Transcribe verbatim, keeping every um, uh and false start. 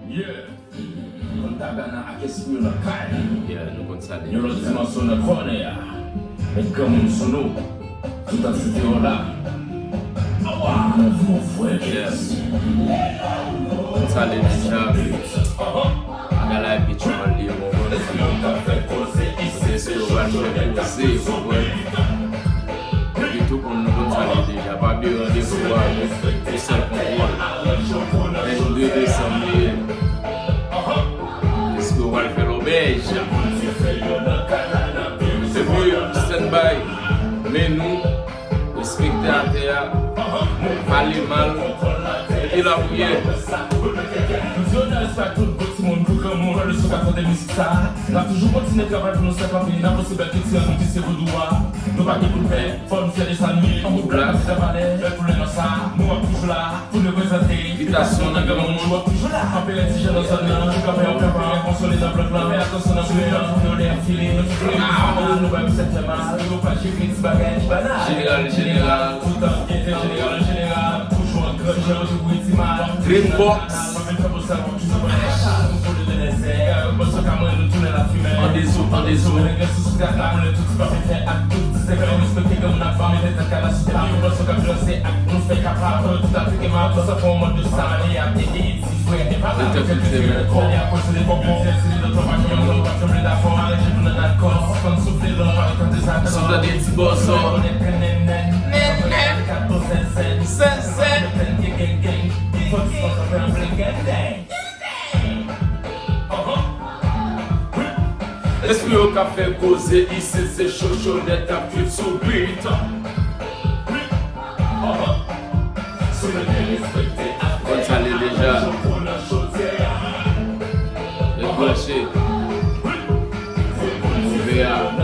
Yeah. Punta Cana ak Esprit yo nan kay. Yeah, nou konn sa deja. Yon lòt dimansyon nan kònè a. Met granmoun sou nou. Tout antite yo la. Awa! Mon frè. Yes. Konn sa deja. Bagay la epi tchon li yo. Kote se yo pral fè koze, ou konprann? Epi tou konn nou konn sa li deja. Pa bliye randevou a, pou sèl kontwòl. Vennde desanm li ye. Èske w pral fè lòbèj? Epi, stand by. Men nou, respekte atè a, pale mal, epi lapriyè. Nou di yo nan respè ak tout gwo timoun kou granmoun, leson ka tande mizik sa. N ap toujou kontinye travay pou nou sèvi peyi n, avanse bèl kilti an nou ki se vodou a. Nou pa gen pou n pè, fò nou fyè de sa nou ye. An gwo blak, se valè, bèl pou lè nan sa. Nou ap toujou la pou n reprezante. Envitasyon nan granmoun. Nou ap toujou la. Anpere ti jan nan zòn nan. Jou kanpe an kanpe, konsole nan blòk lan. Fè atansyon nan sou yo, pou nou lè file. Nou file, nou bay misè fè mal. Nou pa jifle ti bagay, ti banal. Jeneral, jeneral. Toutan, gen jeneral, jeneral. Toujou an gran jan, toujou wi ti mal. Green box. An dezou, an dezou. Entèpil te mèt. Sou tande ti bòsò. Nèt, nèt. Sèn, sèn. Espri yo k ap fè koze isit, se Chochonèt k ap viv sou beat. Konn sa li deja. Ret branche. Ouvè a.